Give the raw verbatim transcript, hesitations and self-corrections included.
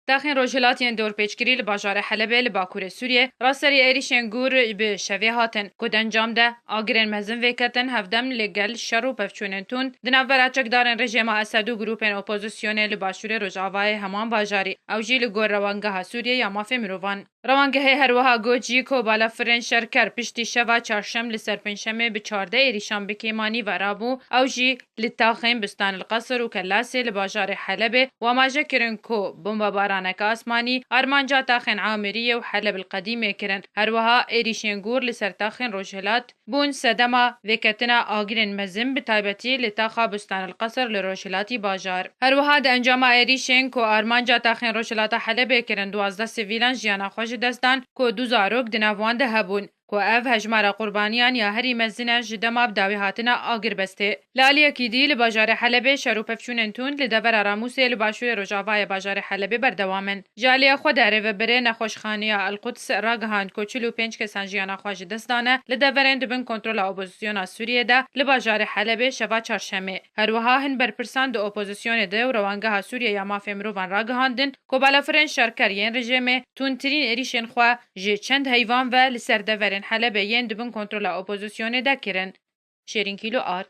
Taxên rojhilat yên dorpêçkirî li bajarê Helebê li bakurê Sûriyê raserî êrîşên gûr bi şevê hatin, ku di encam de agirên mezin vêketin, hevdem li gel şer û pevçûnên tund di navbera çekdarên rejêma Esed û grûpên opozisyonê li başûrê rojavayê heman bajarî, ew jî li gor Rewangeha Sûriyê ya Mafê Mirovan. Rewangehê her wiha got jî ku balafirên şerker piştî şeva çarşem li ser pêncşemê bi çardeh êrîşan bi kêmanî ve rabû, ew jî li taxên Bistan el Qesr û Kelasê li bajarê Helebê, û amaje kirin ku bombebaraneke asmanî armanca taxên Amiriyê û Heleb el Qedîmê kirin. Her wiha êrîşên gûr li ser taxên rojhilat bûn sedema vêketina agirên mezin, bi taybetî li taxa Bistan el Qesr li rojhilatî bajar. Her wiha di encama êrîşên ku armanca taxên rojhilata Helebê kirin, duwazdeh sivîlan jiyana xwe ji dest dan, ku du zarok di nav wan de hebûn, ku ev hejmara qurbaniyan ya herî mezin e ji dema bi dawî hatina agirbestê. Li aliyekî dî, li bajarê Helebê şer û pevçûnên tund li devera Ramûsê li başûrê rojavayê bajarê Helebê berdewam in. Ji aliyê xwe de rêvebirê nexweşxaneya El Quds ragihand ku çil û pênc kesan jiyana xwe ji dest dane li deverên di bin kontrola opozisyona Sûriyê de li bajarê Helebê şeva çarşemê. Her wiha hin berpirsan di opozisyonê de û Rewangeha Sûriyê ya Mafê Mirovan ragihandin ku balafirên şerker yên rejêmê tundtirîn êrîşên xwe ji çend heyvan ve li ser deverên Helebê yên di bin kontrola opozisyonê de kirin. Şêrîn Kîlo Art.